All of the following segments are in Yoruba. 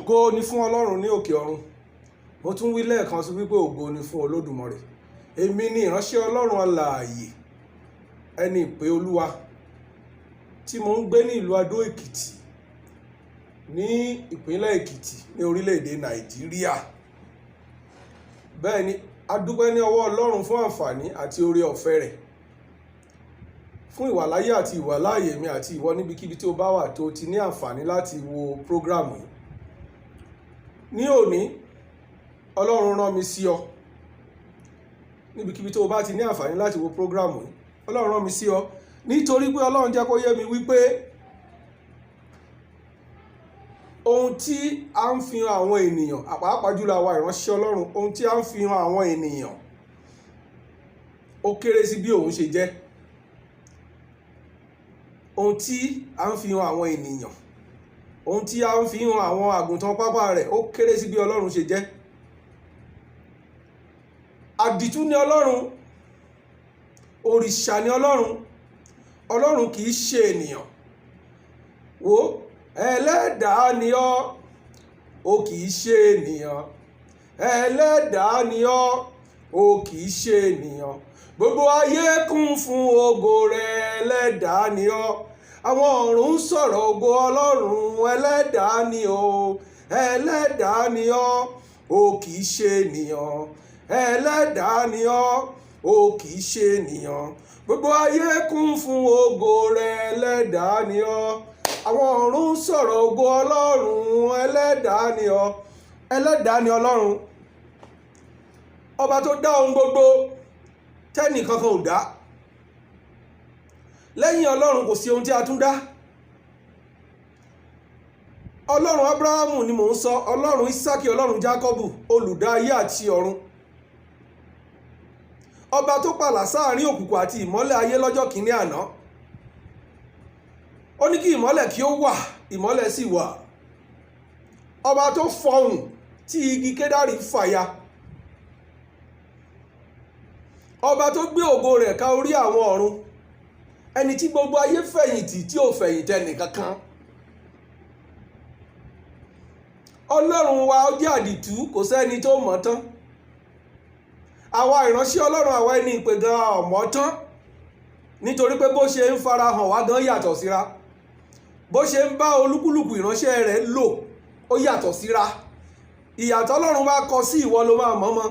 Ògo ni fún Ọlọ́run ní òkè ọ̀run. Mo tún wí lẹ́ẹ̀kan sí wípé ògo ni fún Olódùmarè. Èmi ni ìránṣẹ́ Ọlọ́run alààyè, ẹni ìpè Olúwa, tí mo ń gbé ní ìlú Adó Èkìtì, ní ìpínlẹ̀ Èkìtì, ní orílẹ̀-èdè Nàìjíríà. Bẹ́ẹ̀ ni, a dúpẹ́ ní ọwọ́ Ọlọ́run fún àǹfààní àti oore ọ̀fẹ́ rẹ̀, fún ìwàláyé àti ìwàláàyè mi àti ìwọ níbikíbi tí o bá wà tó ti ní àǹfààní láti wo program yìí. Ní òní, Ọlọ́run rán mi sí ọ. Níbikíbi tó o bá ti ní àǹfààní láti wo program yìí, Ọlọ́run rán mi sí ọ nítorí pé Ọlọ́run jẹ́ kó yé mi wípé ohun tí a ń fi hàn àwọn ènìyàn, pàápàá jùlọ àwa ìránṣẹ́ Ọlọ́run, ohun tí a ń fi hàn àwọn ènìyàn ó kéré sí bí òun ṣe jẹ́. Ohun tí a ń fi hàn àwọn ènìyàn, ohun tí a ń fi hàn àwọn àgùntàn pápá rẹ̀, ó kéré sí bí Ọlọ́run ṣe jẹ́. Àdìtú ni Ọlọ́run, òrìṣà ni Ọlọ́run. Ọlọ́run kì í ṣe ènìyàn. Wo, ẹlẹ́dàá ni ọ́, o kì í ṣe ènìyàn. Ẹlẹ́dàá ni ọ́, o kì í ṣe ènìyàn. Gbogbo ayé kún fún ògo rẹ, ẹlẹ́dàá ni ọ́. Àwọn ọ̀run ń sọ̀rọ̀ ògo Ọlọ́run, ẹlẹ́dàá ni o. Ẹlẹ́dàá ni ọ́, o kì í ṣe ènìyàn. Ẹlẹ́dàá ni ọ́, o kì í ṣe ènìyàn. Gbogbo ayé kún fún ògo rẹ, ẹlẹ́dàá ni ọ́. Àwọn ọ̀run ń sọ̀rọ̀ ògo Ọlọ́run, ẹlẹ́dàá ni ọ́. Ẹlẹ́dàá ni Ọlọ́run. Ọba tó dá ohun gbogbo tẹ́nì kankan ò dá. Lẹ́yìn Ọlọ́run, kò sí ohun tí a tún dá. Ọlọ́run Abrahamu ni mò ń sọ, Ọlọ́run Isaki, Ọlọ́run Jákọ́bù, olùdá ayé àti ọ̀run, ọba tó pààlà sáàrin òkùnkùn àti ìmọ́lẹ̀ ayé lọ́jọ́ kìíní àná. Ó ní kí ìmọ́lẹ̀ kí ó wà, ìmọ́lẹ̀ sì wà. Ọba tó fọhùn tí igi kédárì fàya, ọba tó gbé ògo rẹ̀ ká orí àwọn ọ̀run, ẹni tí gbogbo ayé fẹ̀yìntì tí ò fẹ̀yìntì ẹnìkankan. Ọlọ́run wa, ó jẹ́ àdìtú, kò sẹ́ni tó mọ̀ tán. Àwa ìránṣẹ́ Ọlọ́run, àwa ẹni ìpè gan, ọ̀mọ́ tán, nítorí pé bó ṣe ń farahàn wá gan yàtọ̀ síra, bó ṣe ń bá olúkúlùkù ìránṣẹ́ rẹ̀ lò ó yàtọ̀ síra. Ìyàtọ̀ Ọlọ́run bá kọ sí ìwọ ló máa mọ̀ mọ́.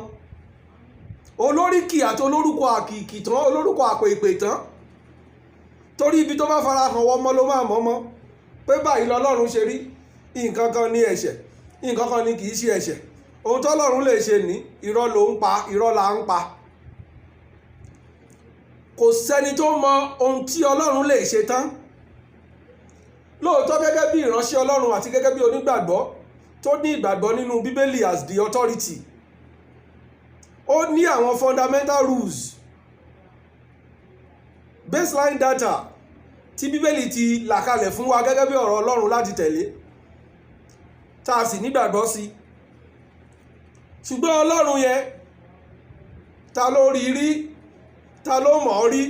Olóríkì àti olórúkọ àkìkì tán, olórúkọ àpè ìpè tán, torí ibi tó bá farahàn wọ́n mọ́ ló máa mọ̀ mọ́ pé báyìí lọ́lọ́run ṣe rí. Nǹkan kan ní ẹ̀ṣẹ̀, nǹkan kan ní kì í ṣe ẹ̀ṣẹ̀. Ohun tọ́lọ́run lè ṣe ní irọ́ ló ń pa, irọ́ la ń pa. Kò sẹ́ni tó mọ ohun tí Ọlọ́run lè ṣe tán. Lóòótọ́, gẹ́gẹ́ bí ìránṣẹ́ Ọlọ́run àti gẹ́gẹ́ bí onígbàgbọ́ tó ní ìgbàgbọ́ nínú Bíbélì as the authority, ó ní àwọn fundamental rules, baseline data tí Bíbélì ti là kalẹ̀ fún wa gẹ́gẹ́ bí ọ̀rọ̀ Ọlọ́run láti tẹ̀lé, tá a sì nígbàgbọ́ sí. Ṣùgbọ́n Ọlọ́run yẹn, ta ló rí rí? Ta ló mọ̀ ọ́ rí?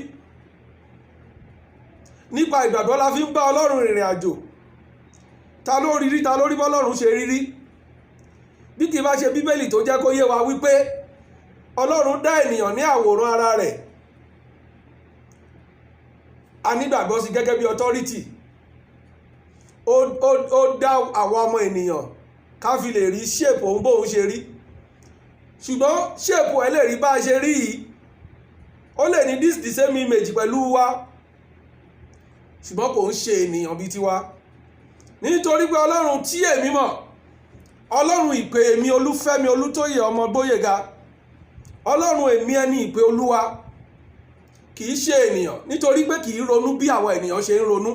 Nípa ìgbàgbọ́ la fi ń bá Ọlọ́run rìnrìn àjò. Ta ló rí rí? Ta ló rí bọ́lọ́run ṣe rí rí, bí kì í bá ṣe Bíbélì tó jẹ́ kó yé wa wípé Ọlọ́run dá ènìyàn ní àwòrán ara rẹ̀? A nígbàgbọ́ sí gẹ́gẹ́ bí authority. Ó dá àwa ọmọ ènìyàn ká fi lè rí shape òun, bóun ṣe rí. Ṣùgbọ́n shape ẹ̀ lè rí bá a ṣe rí yìí, ó lè ní this the same image pẹ̀lú wa, ṣùgbọ́n kò ń ṣe ènìyàn bíi tiwa, nítorí pé Ọlọ́run tí èmi mọ̀, Ọlọ́run ìpè èmi, Olúfẹ́mi Olútóyè ọmọ Gbóyèga, Ọlọ́run èmi, ẹni ìpè Olúwa, kì í ṣe ènìyàn, nítorí pé kì í ronú bí àwọn ènìyàn ṣe ń ronú,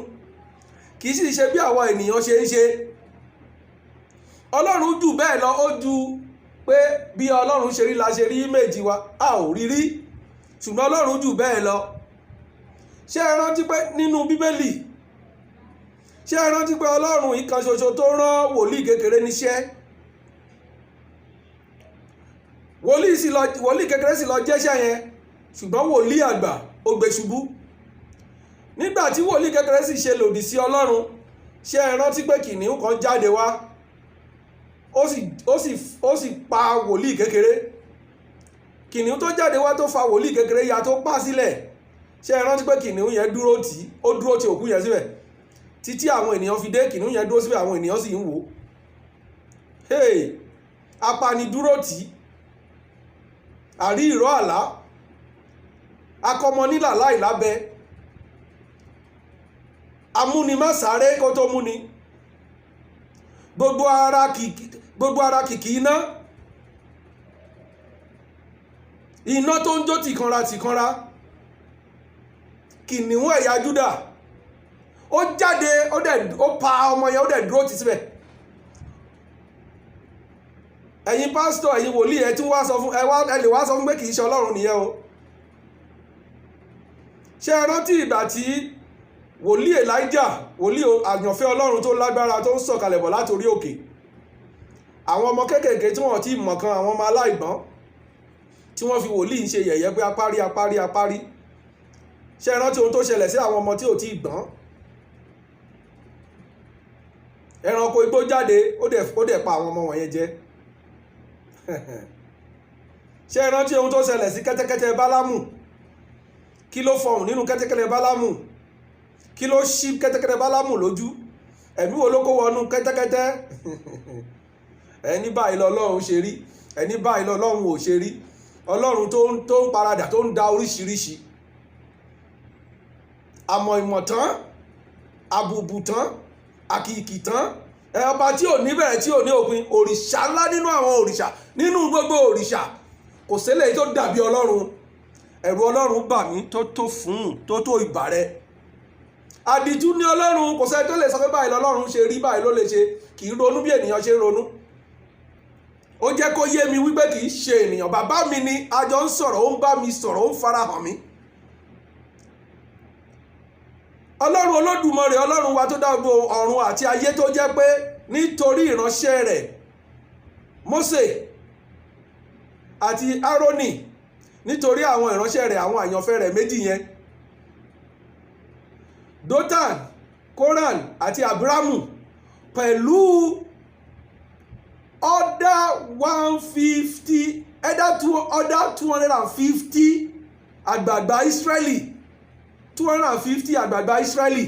kì í sì ṣe bí àwọn ènìyàn ṣe ń ṣe. Ọlọ́run jù bẹ́ẹ̀ lọ. Ó ju pé bí Ọlọ́run ṣe rí la ṣe rí méjì wa, a ò rí rí, ṣùgbọ́n Ọlọ́run jù bẹ́ẹ̀ lọ. Ṣé ẹ rántí pé nínú Bíbélì, ṣé ẹ rántí pé Ọlọ́run yìí kan ṣoṣo tó rán wòlíì kékeré níṣẹ́, wòlíì sì lọ, wòlíì kékeré sì lọ jẹ́ṣẹ́ yẹn, ṣùgbọ́n wòlíì àgbà ó gbé ṣubú nígbà tí wòlíì kékeré sì ṣe lòdì sí Ọlọ́run? Ṣé ẹ rántí pé kìnìún kan jáde wá? Ó sì pa wòlíì kékeré. Kìnìún tó jáde wá tó fa wòlíì kékeré ya, tó pa sílẹ̀, ṣé ẹ rántí pé kìnìún yẹn dúró tì í? Ó dúró ti òkú yẹn síbẹ̀ títí àwọn ènìyàn fi dé. Kìnìún yẹn dúró síbẹ̀, àwọn ènìyàn sì ń wò ó. Hey, apanidúró tì í, àrí ìró àlá, akọmọ nílà láì lábẹ́, amúnimásáré kó tó múni, gbogbo ara kìkì, gbogbo ara kìkì iná, iná tó ń jó tìkanra tìkanra, kìnìún ẹ̀yà Júdà. Ó jáde, ó dẹ̀ ó pa ọmọ yẹn, ó dẹ̀ dúró tì síbẹ̀. Ẹ̀yin pásítọ̀, ẹ̀yin wòlíì, ẹ tún wá sọ fún ẹ, wá ẹ lè wá sọ fún pé kì í ṣe Ọlọ́run nìyẹn o. Ṣé ẹ rántí ìgbà tí wòlíì Elijah, wòlíì àyànfẹ́ Ọlọ́run tó lágbára, tó ń sọ̀kalẹ̀ bọ̀ láti orí òkè, àwọn ọmọ kéékèèké tí wọ́n ti mọ̀ kan, àwọn ọmọ aláìgbọ́n tí wọ́n fi wòlíì ń ṣe yẹ̀yẹ́ pé apárí, apárí, apárí? Ṣé ẹ rántí ohun tó ṣẹlẹ̀ sí àwọn ọmọ tí ò tí ì gbọ́n? Ẹranko igbó jáde, ó dẹ̀ pa àwọn ọmọ wọ̀nyẹn jẹ. Ṣé ẹ rántí ohun tó ṣẹlẹ̀ sí kẹ́tẹ́kẹ́tẹ́ Bálámù? Kí ló fọhùn nínú kẹ́tẹ́kẹ́tẹ́ Bálámù? Kí ló ṣí kẹ́tẹ́kẹ́tẹ́ Bálámù lójú? Ẹ̀mí wo ló kó wọnú kẹ́tẹ́kẹ́tẹ́? Ẹni báyìí lọ́lọ́run ṣe rí, ẹni báyìí lọ́lọ́run ò ṣe rí. Ọlọ́run tó ń paradà, tó ń da oríṣiríṣi àmọ̀ ìmọ̀ tán, àbùbù tán, àkìkì tán, ẹ ọba tí ò ní bẹ̀rẹ̀, tí ò ní òpin, òrìṣà ńlá nínú àwọn òrìṣà, nínú gbogbo òrìṣà, kò sílẹ̀ tó dàbí Ọlọ́run. Ẹ̀rù Ọlọ́run bà mí tó tó fún tó tó ìbà rẹ. Àdìtú ní Ọlọ́run. Kò sẹ́ni tó lè sọ pé báyìí lọ́lọ́run ṣe rí, báyìí ló lè ṣe. Kì í ronú bí ènìyàn ṣe ń ronú. Ó jẹ́ kó yé mi wípé kì í ṣe ènìyàn. Bàbá mi ni, a jọ ń sọ̀rọ̀, ó ń bá mi sọ̀rọ̀, ó ń farahàn mi. Ọlọ́run Olódùmarè, Ọlọ́run wa tó dá gbogbo ọ̀run àti ayé, tó jẹ́ pé nítorí ìránṣẹ́ rẹ̀ Mósè àti Árónì, nítorí àwọn ìránṣẹ́ rẹ̀, àwọn àyànfẹ́ rẹ̀ méjì yẹn, Dótàn, Kóran àti Abrahamu, pẹ̀lú other 150, either two, other 250 àgbààgbà Israẹli, 250 àgbààgbà Israẹli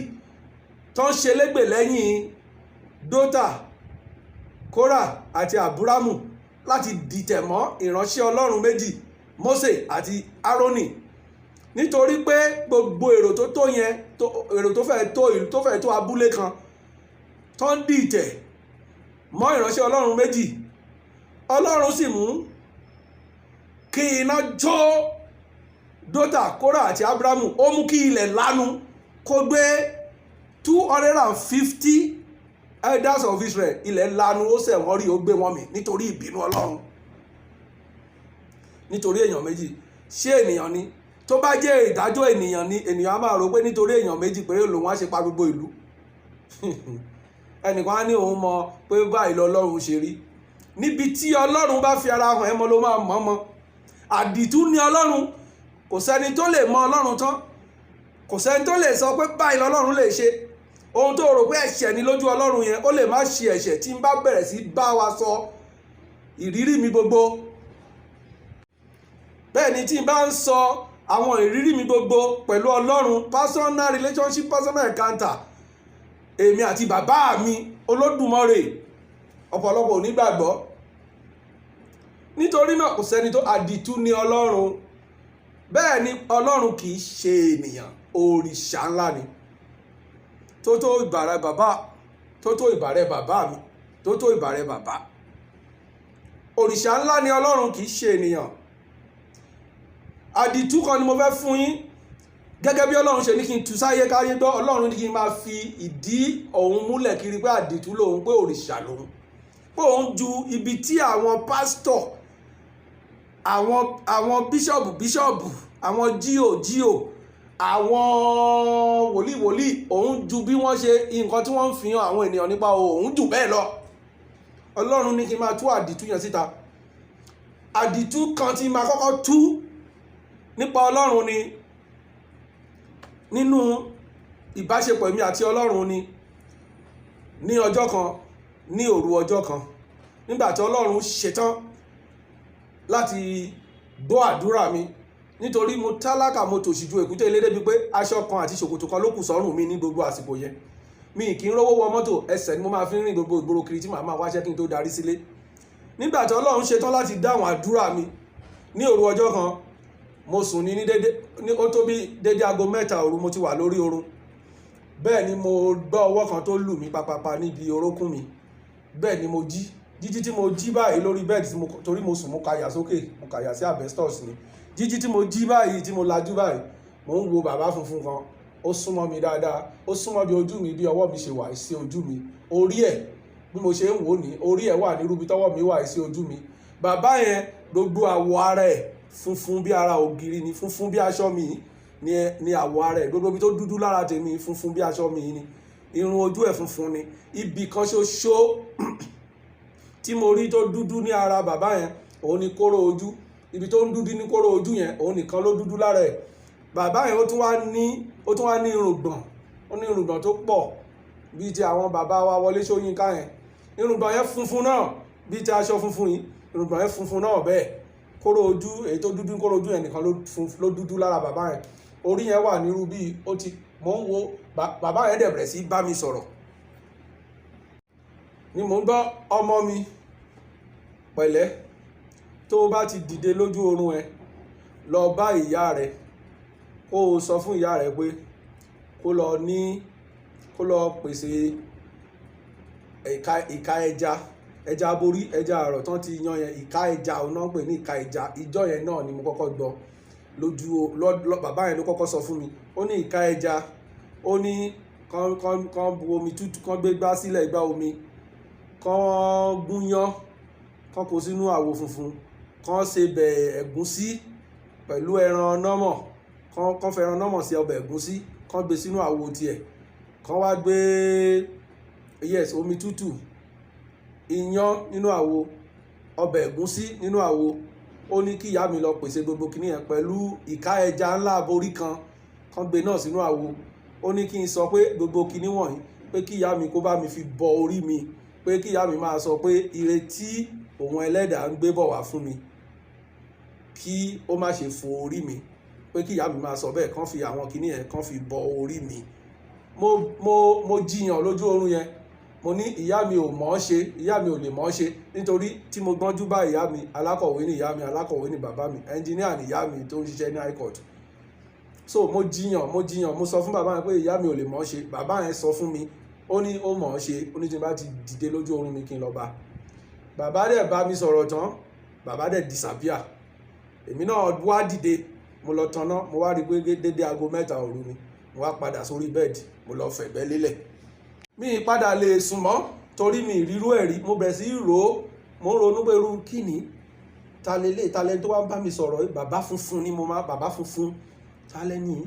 tó ń ṣe légbè lẹ́yìn Dótà, Kórà àti Aburamu láti dìtẹ̀ mọ́ ìránṣẹ́ Ọlọ́run méjì, Mósè àti Árónì, nítorí pé gbogbo èrò tó tó yẹn, èrò tó fẹ́ tó ìlú, tó fẹ́ tó abúlé kan, tó ń dìtẹ̀ mọ́ ìránṣẹ́ Ọlọ́run méjì, Ọlọ́run sì mú kí iná jó Dótà, Kórà àti Abrahamu. Ó mú kí ilẹ̀ lanu kó gbé 250 elders of Israel. Ilẹ̀ lanu, ó sẹ̀ wọ́n rí, ó gbé wọn mì nítorí ìbínú Ọlọ́run, nítorí èèyàn méjì. Ṣé ènìyàn ni? Tó bá jẹ́ ìdájọ́ ènìyàn ni, ènìyàn á máa rò pé nítorí èèyàn méjì péré lòun á ṣe pa gbogbo ìlú. Ẹnìkan á ní òun mọ pé báyìí lọ́lọ́run ṣe rí. Níbi tí Ọlọ́run bá fi ara hàn ẹ́ mọ́ ló máa mọ̀ mọ́. Àdìtú ni Ọlọ́run. Kò sẹ́ni tó lè mọ Ọlọ́run tán. Kò sẹ́ni tó lè sọ pé báyìí lọ́lọ́run lè ṣe. Ohun tó rò pé ẹ̀ṣẹ̀ ni lójú Ọlọ́run yẹn, ó lè má ṣe ẹ̀ṣẹ̀. Tí n bá bẹ̀rẹ̀ sí bá wa sọ ìrírí mi gbogbo, bẹ́ẹ̀ ni tí n bá ń sọ àwọn ìrírí mi gbogbo pẹ̀lú Ọlọ́run, personal relationship, personal encounter, èmi àti bàbá mi Olódùmarè, ọ̀pọ̀lọpọ̀ onígbàgbọ́. Nítorí náà, kò sẹ́ni tó, àdìtú ní Ọlọ́run. Bẹ́ẹ̀ ni Ọlọ́run kì í ṣe ènìyàn. Òrìṣà ńlá ni. Tó tó ìbàrẹ̀ bàbá, tó tó ìbàrẹ̀ bàbá mi, tó tó ìbàrẹ̀ bàbá. Òrìṣà ńlá ni Ọlọ́run, kì í ṣe ènìyàn. Àdìtú kan ni mo fẹ́ fún yín, gẹ́gẹ́ bí Ọlọ́run ṣe ní kí n tú sáyé káyé gbọ́. Ọlọ́run ní kí n máa fi ìdí òun múlẹ̀ kiri pé àdìtú lòun, pé òrìṣà lòun, pé òun ju ibi tí àwọn pásítọ̀, àwọn bíṣọ̀bù bíṣọ̀bù, àwọn G.O G.O, àwọn wòlíì wòlíì, òun ju bí wọ́n ṣe, nǹkan tí wọ́n ń fi hàn àwọn ènìyàn nípa òun jù bẹ́ẹ̀ lọ. Ọlọ́run ní kí n máa tú àdìtú yẹn síta. Àdìtú kan tí máa kọ́kọ́ tú nípa Ọlọ́run ni, nínú ìbáṣepọ̀ èmi àti Ọlọ́run ni, ní ọjọ́ kan, ní òru ọjọ́ kan. Nígbà tí Ọlọ́run ṣetán láti gbọ́ àdúrà mi, nítorí mo tálákà, mo tòṣì ju èkúté ilé, débi pé aṣọ kan àti ṣòkòtò kan ló kù sọ́rùn mi ní gbogbo àsìkò yẹn. Mi kì í rówó wọ mọ́tò, ẹsẹ̀ ni mo máa fi ń rìn gbogbo ìgboro kiri tí màá máa wáṣẹ́ kí n tó darí sílé. Nígbà tí Ọlọ́run ṣetán láti dáhùn àdúrà mi, ní òru ọjọ́ kan, mo sùn ní dédé ní, ó tó bí dédé aago 3 òru, mo ti wà lórí oorun. Bẹ́ẹ̀ ni mo gbọ́ ọwọ́ kan tó lù mí papapa níbi orókún mi. Bẹ́ẹ̀ ni mo jí. Jíjí tí mo jí báyìí lórí bẹ́ẹ̀dì tí mo, torí mo sùn, mo kàyà sókè, mo kàyà sí asbestos ni. Jíjí tí mo jí báyìí, tí mo lajú báyìí, mo ń wo bàbá funfun kan. Ó súnmọ́ mi dáadáa, ó súnmọ́ bí ojú mi, bí ọwọ́ mi ṣe wà sí ojú mi. Orí ẹ̀, bí mo ṣe ń wò ní, orí ẹ̀ wà ní irú bí tọwọ́ mi wà sí ojú mi. Bàbá yẹn, gbogbo àwọ̀ ara ẹ̀ funfun bí ara ògiri ni, funfun bí aṣọ mi ni àwọ̀ ara ẹ̀. Gbogbo ibi tó dúdú lára tèmi, funfun bí aṣọ mi ni. Irun ojú ẹ̀ funfun ni. Ibì kan ṣoṣo tí mo rí tó dúdú ní ara bàbá yẹn, òun ni kóró ojú. Ibi tó ń dúdú ní kóró ojú yẹn, òun nìkan ló dúdú lára ẹ̀. Bàbá yẹn, ó tún wá ní irùngbọ̀n. Ó ní irùngbọ̀n tó pọ̀ bíi ti àwọn bàbá wa Wọlé Ṣóyínká yẹn. Irùngbọ̀n yẹn funfun náà bíi ti aṣọ funfun yìí. Irùngbọ̀n yẹn funfun náà bẹ́ẹ̀. Kóró ojú èyí tó dúdú, kóró ojú yẹn nìkan ló dúdú lára bàbá yẹn. Orí yẹn wà nírú bí ó ti mò ń wo bàbá yẹn. Dẹ̀ bẹ̀rẹ̀ sí bá mi sọ̀rọ̀ ni mò ń gbọ́: "Ọmọ mi, pẹ̀lẹ́. Tó o bá ti dìde lójú oorun ẹ, lọ bá ìyá rẹ, kó o sọ fún ìyá rẹ pé kó lọ pèsè ìka ẹja, ẹja aborí, ẹja àrọ̀ tán ti yan yẹn, ìka ẹja." Òun náà ń pè ní ìka ẹja. Ìjọ yẹn náà ni mo kọ́kọ́ gbọ́ lójú lọ. Bàbá yẹn ló kọ́kọ́ sọ fún mi. Ó ní ìka ẹja, ó ní kán bu omi tútù, kán gbé gbá sílẹ̀, igbá omi, kán gúnyán, kán kó sínú àwo funfun, kán ṣe bẹ̀ ẹ̀gúsí pẹ̀lú ẹran nọ́mọ̀, kán fẹ́ràn nọ́mọ̀ sí ọbẹ̀ ẹ̀gúsí, kán gbé sínú àwo tiẹ̀, kán wá gbé, yes, omi tútù, iyán nínú àwo, ọbẹ̀ ẹ̀gúsí nínú àwo. Ó ní kí ìyá mi lọ pèsè gbogbo kinní yẹn pẹ̀lú ìka ẹja ńlá aborí kan, kán gbé náà sínú àwo. Ó ní kí n sọ pé gbogbo kinní wọ̀nyí, pé kí ìyá mi kó bá mi fi bọ orí mi, pé kí ìyá mi máa sọ pé ire tí òun ẹlẹ́dàá ń gbé bọ̀ wá fún mi, kí ó má ṣe fo orí mi, pé kí ìyá mi máa sọ bẹ́ẹ̀, kán fi àwọn kinní yẹn, kán fi bọ orí mi. Mo jiyàn lójú oorun yẹn. Mo ní ìyá mi ò mọ̀ ọ́ ṣe, ìyá mi ò lè mọ̀ ọ́ ṣe, nítorí tí mo gbọ́njú bá ìyá mi, alákọ̀wé ni ìyá mi, alákọ̀wé ni bàbá mi, ẹnjìníà ni ìyá mi tó ń ṣiṣẹ́ ní high court. So mo jiyàn, mo jiyàn. Mo sọ fún bàbá yẹn pé ìyá mi ò lè mọ̀ ọ́ ṣe. Bàbá yẹn sọ fún mi, ó ní ó mọ̀ ọ́ ṣe. Ó ní tí n bá ti dìde lójú oorun mi, kí n lọ bá. Bàbá dẹ̀ bá mi sọ̀rọ̀ tán, bàbá dẹ̀ disappear. Èmi náà wá dìde, mo lọ tanná, mo wá rí i pé dédé aago 3 òru ni. Mo wá padà sórí bẹ́ẹ̀dì, mo lọ fẹ̀gbẹ́ lélẹ̀. Mi ì padà lè sùn mọ́, torí mi ìrírú ẹ̀ rí. Mo bẹ̀rẹ̀ sí í rò ó, mo ń ronú pé irú kíni, ta lélẹ̀, ta lẹni tó wá ń bá mi sọ̀rọ̀? Bàbá funfun ni mo máa, bàbá funfun, ta lẹ́ni yìí?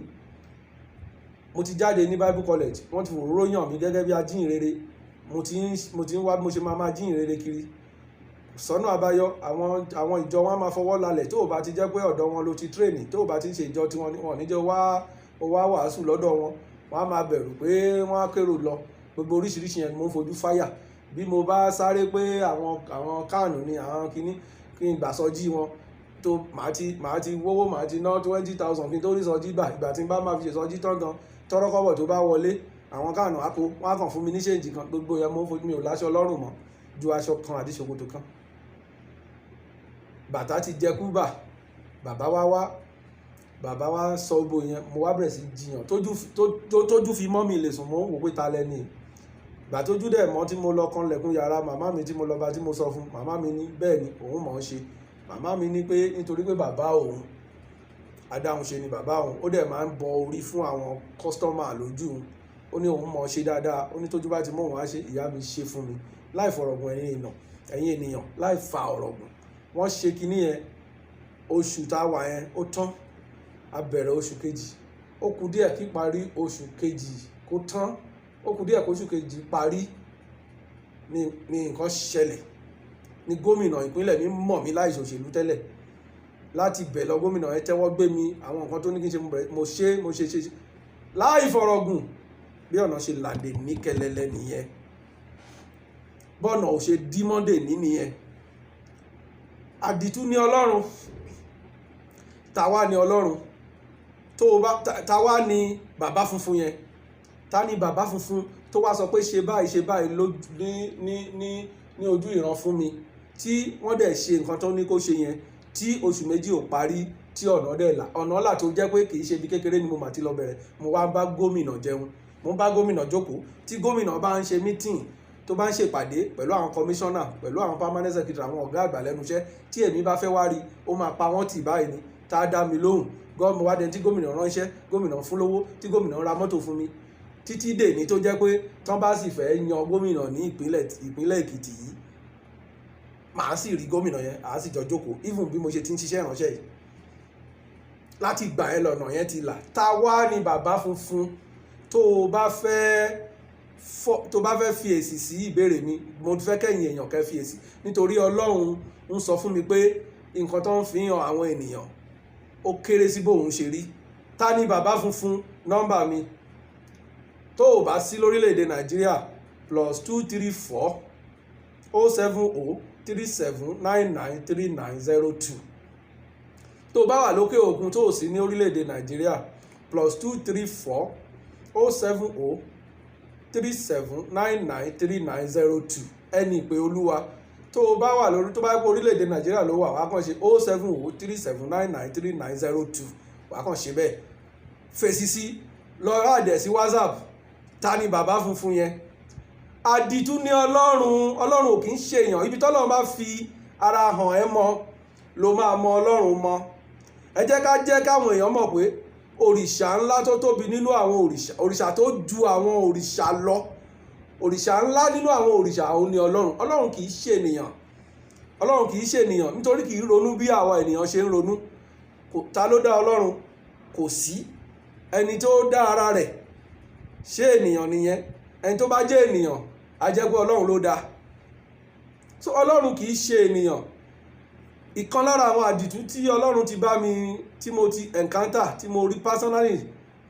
Mo ti jáde ní Bible College, wọ́n ti fòróró yàn mí gẹ́gẹ́ bí ajíhìnrere. Mo ti ń wá bí mo ṣe máa máa jíhìnrere kiri, sọ́nà àbáyọ. Àwọn ìjọ wọn á máa fọwọ́ lálẹ̀. Tó o bá ti jẹ́ pé ọ̀dọ̀ wọn ló ti train, tó o bá ti ń ṣe ìjọ tí wọ́n ní jẹ́ wá ó wá wàásù lọ́dọ̀ wọn, wọ́n á máa bẹ̀rù pé wọ́n á kérò lọ. Gbogbo oríṣiríṣi yẹn ni mo ń fojú fáyà. Bí mo bá sáré pé àwọn kánù ni àwọn kinní kí n gbà sọjí wọn tó, màá ti wówó, màá ti ná 20,000 kí n tó rí sọjí gbà. Ìgbà tí n bá máa fi ṣe sọjí tán gan, tọ́rọ́kọ́bọ̀ tó bá wọlé, àwọn kánù á kó wọ́n á kàn fún mi ní change kan. Gbogbo yẹn mo ń fojú. Mi ò láṣọ lọ́rùn mọ́ ju aṣọ kan àti ṣòkòtò kan, bàtà ti jẹ kúbà. Bàbá wá wá, bàbá wa sọ gbogbo yẹn. Mo wá bẹ̀rẹ̀ sí jiyàn tójú fi mọ́ mi lè sùn. Mo ń wò pé ta lẹni. Ìgbà tójú dẹ̀ mọ́ tí mo lọ kanlẹ̀kùn yàrá màmá mi, tí mo lọ bá, tí mo sọ fún màmá mi, ní bẹ́ẹ̀ ni òun mọ̀ ọ́n ṣe. Màmá mi ní pé nítorí pé bàbá òun, adáhunṣe ni bàbá òun, ó dẹ̀ máa ń bọ orí fún àwọn customer lójú òun. Ó ní òun mọ̀ ọ́n ṣe dáadáa. Ó ní tójú bá ti mọ́ òun á ṣe. Ìyá mi ṣe fún mi láì fọ̀rọ̀gùn. Ẹ̀yin ènìyàn, láì fa ọ̀rọ̀ gùn, wọ́n ṣe kinní yẹn. Oṣù tá a wà yẹn ó tán, a bẹ̀rẹ̀ oṣù kejì. Ó kù díẹ̀ kí parí oṣù kejì kó tán, ó kù díẹ̀ kó oṣù kejì parí ní nǹkan ṣẹlẹ̀ ní gómìnà ìpínlẹ̀ mi mọ̀ mí láì ṣòṣèlú tẹ́lẹ̀. Láti bẹ̀ lọ, gómìnà ẹ tẹ́wọ́ gbé mi. Àwọn nǹkan tó ní kí n ṣe, mo bẹ̀rẹ̀, mo ṣe, mo ṣe ṣe ṣe láì fọ̀rọ̀gùn. Bí ọ̀nà ṣe làdè ní kẹlẹlẹ nìyẹn. Bọ́ọ̀nà ò ṣe dí Monday ní nìyẹn. Àdìtú ni Ọlọ́run. Tàwa ni Ọlọ́run. Tó o bá tàwa ni bàbá funfun yẹn. Ta ni bàbá funfun tó wá sọ pé ṣe báyìí, ṣe báyìí ló ní ní ní ní ojú ìran fún mi, tí wọ́n dẹ̀ ṣe nǹkan tó ní kó ṣe yẹn, tí oṣù 2 ò parí, tí ọ̀nà dẹ̀ là? Ọ̀nà là tó jẹ́ pé kì í ṣe ibi kékeré ni mo mà ti lọ bẹ̀rẹ̀. Mo wá bá gómìnà jẹun, mo bá gómìnà jókòó. Tí gómìnà bá ń ṣe meeting, tó bá ń ṣèpàdé pẹ̀lú àwọn commissioner, pẹ̀lú àwọn permanent secretary, àwọn ọ̀gá àgbà lẹ́nu iṣẹ́, tí èmi bá fẹ́ wá rí, ó máa pa wọ́n tì báyìí ni tá a dá mi lóhùn. Gọ́ọ̀mù wá dẹni tí gómìnà ránṣẹ́, gómìnà fún lówó, tí gómìnà ra mọ́tò fún mi, títí dè ní tó jẹ́ pé tán bá sì fẹ́ yan gómìnà ní ìpínlẹ̀ Èkìtì yìí, màá sì rí gómìnà yẹn, àá sì jọ jókòó, even bí mo ṣe ti ń ṣiṣẹ́ ìránṣẹ́ yìí. Láti gbà ẹ́ lọ́nà yẹn ti là. Ta wá ní bàbá funfun? Tó bá fẹ́ fi èsì sí ìbéèrè mi, mo fẹ́ kẹ́yìn èèyàn kẹ́ fi èsì, nítorí Ọlọ́run ń sọ fún mi pé nǹkan tó ń fi hàn àwọn ènìyàn, ó kéré sí bóun ṣe rí. Ta ni bàbá funfun? Nọ́mbà mi, tó o bá sí lórílẹ̀‐èdè Nàìjíríà, +234 070 3799 3902. Tó o bá wà lókè òkun, tó o sí ní orílẹ̀‐èdè Nàìjíríà, +234 070 3799 3902. Ẹni ìpè Olúwa tó o bá wà lórí, tó bá pé orílẹ̀-èdè Nàìjíríà ló wà, wàá kàn ṣe 070 3799 3902. Wàá kàn ṣe bẹ́ẹ̀, fèsì sí, lọ add ẹ̀ sí WhatsApp. Ta ni bàbá funfun yẹn? Àdìtú ní Ọlọ́run. Ọlọ́run ò kì í ṣe èèyàn. Ibi tọ́lọ́run bá fi ara hàn ẹ́ mọ́ ló máa mọ Ọlọ́run mọ́. Ẹ jẹ́ ká jẹ́ káwọn èèyàn mọ̀ pé òrìṣà ńlá tó tóbi nínú àwọn òrìṣà, òrìṣà tó ju àwọn òrìṣà lọ, òrìṣà ńlá nínú àwọn òrìṣà, òun ni Ọlọ́run. Ọlọ́run kì í ṣe ènìyàn. Ọlọ́run kì í ṣe ènìyàn, nítorí kì í ronú bí àwa ènìyàn ṣe ń ronú. Ta ló dá Ọlọ́run? Kò sí ẹni tó dá ara rẹ̀. Ṣé ènìyàn nìyẹn? Ẹni tó bá jẹ́ ènìyàn, á jẹ́ pé Ọlọ́run ló dá. So Ọlọ́run kì í ṣe ènìyàn. Ìkan lára àwọn àdìtú tí Ọlọ́run ti bá mi, tí mo ti encounter, tí mo rí personally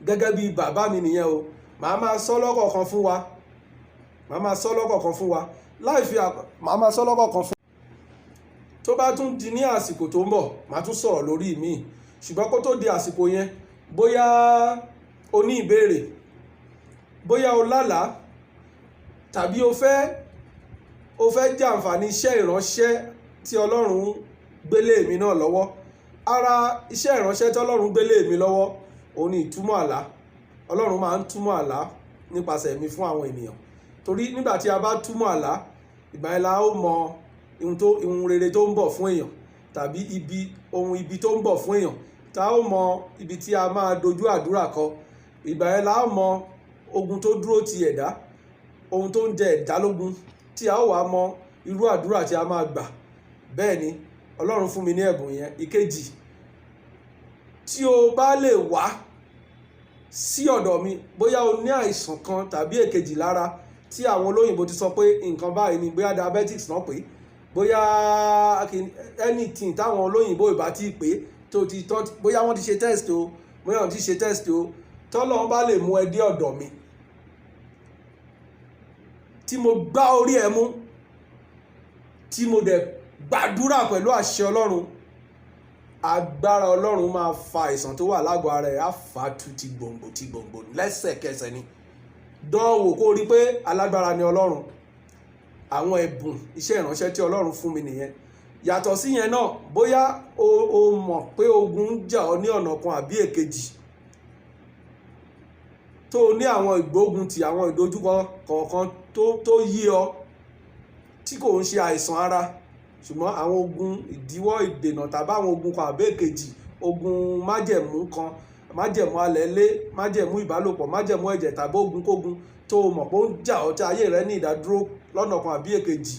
gẹ́gẹ́ bí bàbá mi nìyẹn o. Màá máa sọ lọ́kọ̀ọ̀kan fún wa, màá máa sọ lọ́kọ̀ọ̀kan fún wa láì fi, màá máa sọ lọ́kọ̀ọ̀kan fún. Tó bá tún di ní àsìkò tó ń bọ̀, màá tún sọ̀rọ̀ lórí mi. Ṣùgbọ́n kó tó di àsìkò yẹn, bóyá o ní ìbéèrè, bóyá o lálàá, tàbí o fẹ́ jàǹfààní iṣẹ́ ìránṣẹ́ tí Ọlọ́run gbélé mi náà lọ́wọ́. Ara iṣẹ́ ìránṣẹ́ tí Ọlọ́run gbélé mi lọ́wọ́, òun ni ìtumọ̀ àlá. Ọlọ́run máa ń túmọ̀ àlá nípasẹ̀ mi fún àwọn ènìyàn, torí nígbà tí a bá túmọ̀ àlá, ìgbà yẹn la ó mọ ohun rere tó ń bọ̀ fún èèyàn tàbí ohun ibi tó ń bọ̀ fún èèyàn, tá ó mọ ibi tí a máa dojú àdúrà kọ. Ìgbà yẹn la ó mọ ogun tó dúró ti ẹ̀dá, ohun tó ń jẹ ẹ̀dá lógun, tí a ó wá mọ irú àdúrà tí a máa gbà. Bẹ́ẹ̀ ni Ọlọ́run fún mi ní ẹ̀bùn yẹn. Ìkejì, tí o bá lè wá sí ọ̀dọ̀ mi, bóyá o ní àìsàn kan tàbí èkejì lára tí àwọn olóyìnbó ti sọ pé nǹkan báyìí ni, bóyá diabetics náà pé, bóyá anything táwọn olóyìnbó ìbá tí pé tó ti tọ́, bóyá wọ́n ti ṣe test o, bóyá wọ́n ti ṣe test o, tọ́lọ́run bá lè mú ẹ dé ọ̀dọ̀ mi, tí mo gbá orí ẹ mú, tí mo dẹ̀ gbàdúrà pẹ̀lú àṣẹ Ọlọ́run, agbára Ọlọ́run máa fa àìsàn tó wà lágọ̀ọ́ ara ẹ̀, á fà á tu ti gbòǹgbò ti gbòǹgbò lẹ́sẹ̀kẹsẹ̀ ni. Dánwò kó rí pé alágbára ni Ọlọ́run. Àwọn ẹ̀bùn iṣẹ́ ìránṣẹ́ tí Ọlọ́run fún mi nìyẹn. Yàtọ̀ sí yẹn náà, bóyá o mọ̀ pé ogun ń jà ọ́ ní ọ̀nà kan àbí èkejì, tó o ní àwọn ìgbógun ti àwọn ìdojúkọ kọ̀ọ̀kan tó yí ọ, tí kò ń ṣe àìsàn ara, ṣùgbọ́n àwọn ogun ìdíwọ́, ìdènà, tàbí àwọn ogun kan àbí èkejì, ogun májẹ̀mú kan, májẹ̀mú alẹ́lé, májẹ̀mú ìbálòpọ̀, májẹ̀mú ẹ̀jẹ̀, tàbí ogun kógun tó o mọ̀ pé ó ń jà ọ́, tí ayé rẹ ní ìdádúró lọ́nà kan àbí èkejì,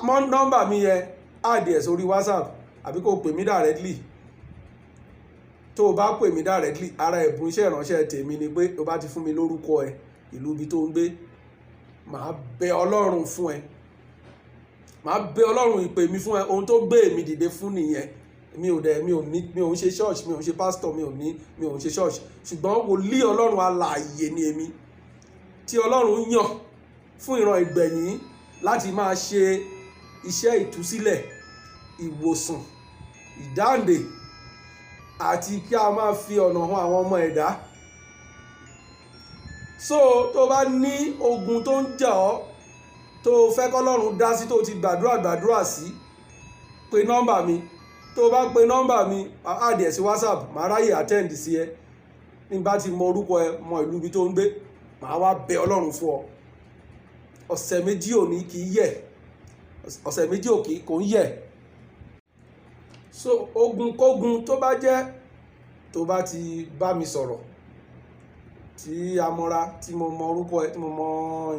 mọ́ nọ́mbà mi yẹn, add ẹ̀ sórí WhatsApp àbí kó o pè mí directly. Tó o bá pè mí directly, ara ẹ̀bùn iṣẹ́ ìránṣẹ́ tèmi ni pé o bá ti fún mi lórúkọ ẹ, ìlú ibi tó ń gbé, màá bẹ Ọlọ́run fún ẹ, màá bẹ Ọlọ́run ìpè mi fún ẹ. Ohun tó gbé mi dìde fún nìyẹn. Mi ò dẹ̀ mi ò ní mi ò ń ṣe church, mi ò ń ṣe pastor, mi ò ń ṣe church, ṣùgbọ́n wòlíì Ọlọ́run alààyè ni èmi tí Ọlọ́run yàn. fún ìran ìgbẹ̀yìn láti máa ṣe iṣẹ́ ìtúsílẹ̀, ìwòsàn, ìdáǹdè àti kí a máa fi ọ̀nà hàn àwọn ọmọ ẹ̀dá. So tó bá ní ogun tó ń jà ọ́, tó fẹ́ kọ́lọ́run dá sí, tó ti gbàdúrà gbàdúrà sí, pe nọ́mbà mi. Tó bá pe nọ́mbà mi, add ẹ̀ sí WhatsApp, màá ráyè attend sí ẹ. Ní bá ti mọ orúkọ ẹ, mọ ìlú ibi tó ń gbé, màá wá bẹ Ọlọ́run fún ọ. Ọ̀sẹ̀ méjì òní kì í yẹ̀, ọ̀sẹ̀ méjì òkì kò ń yẹ̀. So ogun kógun tó bá jẹ́, tó bá ti bá mi sọ̀rọ̀, tí a mọ́ra, tí mo mọ orúkọ ẹ, tí mo mọ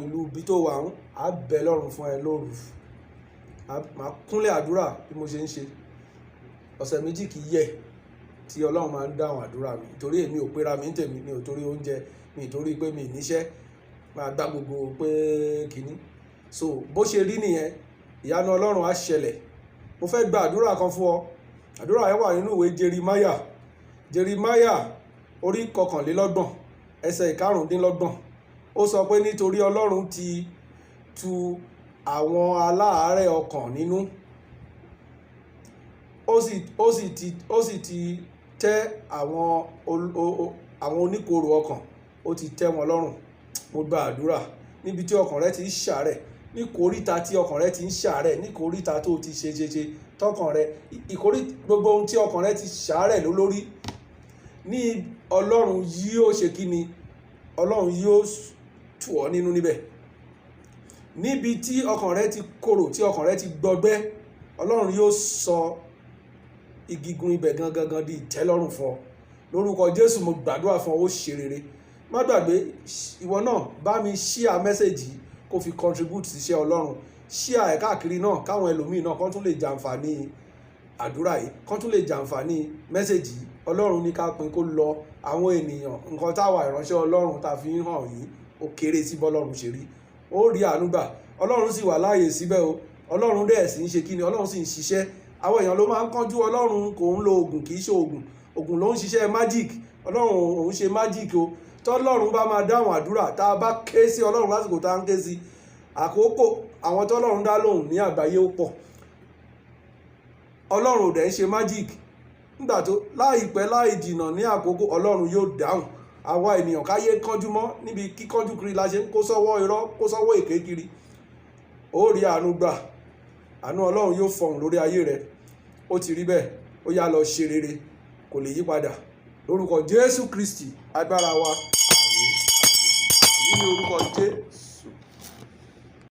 ìlú ibi tó wà ń, á bẹ Ọlọ́run fún ẹ lóru. Màá kúnlẹ̀ àdúrà bí mo ṣe ń ṣe. Ọ̀sẹ̀ méjì kì í yẹ̀ tí Ọlọ́run máa ń dáhùn àdúrà mi, torí èmi ò pera mi ń tèmi, mi ò torí oúnjẹ, mi ò torí pé mi ò níṣẹ́, máa gbá gbogbo pé kìíní. So bó ṣe rí nìyẹn, ìyanu Ọlọ́run á ṣẹlẹ̀. Mo fẹ́ gba àdúrà kan fún ọ. Àdúrà yẹn wà nínú ìwé Jeremáyà. Jeremáyà orí 31, ẹsẹ̀ 25. Ó sọ pé nítorí Ọlọ́run ti tu àwọn aláàárẹ̀ ọkàn nínú, ó sì ti tẹ́ àwọn oníkorò ọkàn, ó ti tẹ́ wọn lọ́rùn. Mo gba àdúrà níbi tí ọkàn rẹ ti ń ṣàárẹ̀, ní kòríta tí ọkàn rẹ ti ń ṣàárẹ̀, ní kòríta tó ti ṣe ṣe ṣe tọkàn rẹ ìkórí, gbogbo ohun tí ọkàn rẹ ti ṣàárẹ̀ ló lórí ní, Ọlọ́run yóò ṣe kí ni? Ọlọ́run yóò tù ọ́ nínú níbẹ̀. Níbi tí ọkàn rẹ ti korò, tí ọkàn rẹ ti gbọgbẹ́, Ọlọ́run yóò sọ igigun ibẹ̀ gangan gan di ìtẹ́lọ́rùn fún ọ. Lórúkọ Jésù, mo gbàdúrà fún ọ, ó ṣe rere. Má gbàgbé, ìwọ náà bá mi share message yìí kó fi contribute sí iṣẹ́ Ọlọ́run. Share ẹ̀ káàkiri náà, káwọn ẹlòmíì náà kán tún lè jàǹfààní àdúrà yìí, kán tún lè jàǹfààní message yìí. Ọlọ́run ní ká pín kó lọ àwọn ènìyàn. Nǹkan táwa ìránṣẹ́ Ọlọ́run tá fi ń hàn yìí, ó kéré sí bọ́lọ́run ṣe rí. Ó rí àánú gbà. Ọlọ́run sì wà láàyè síbẹ̀ o. Ọlọ́run dẹ̀ sì ń ṣe kí ni? Ọlọ́run sì ń ṣiṣẹ́. Àwọn èèyàn ló máa ń kánjú. Ọlọ́run kò ń lo oògùn, kì í ṣe oògùn. Oògùn ló ń ṣiṣẹ́ magic. Ọlọ́run òun ṣe magic o. Tọ́lọ́run bá máa dáhùn àdúrà, tá a bá ké sí Ọlọ́run lásìkò tá a ń ké sí, àkókò àwọn tọ́lọ́run dá lóhùn ní àgbáyé ó pọ̀. Ọlọ́run ò dẹ̀ ń ṣe magic. Nígbà tó láìpẹ́ láì jìnà, ní àkókò, Ọlọ́run yóò dáhùn. Àwa ènìyàn káyé kánjú mọ́. Níbi kíkánjú kiri la ṣe ń kó sọ́wọ́ irọ́, kó sọ́wọ́ èké kiri. Ó rí àánú gbà. Àánú Ọlọ́run yóò fọhùn lórí ayé rẹ. Ó ti rí bẹ́ẹ̀. Ó yá, lọ ṣe rere, kò lè yí padà. Lórúkọ Jésù Kristi agbára wa, àmín, àmín, àmín ní orúkọ Jésù.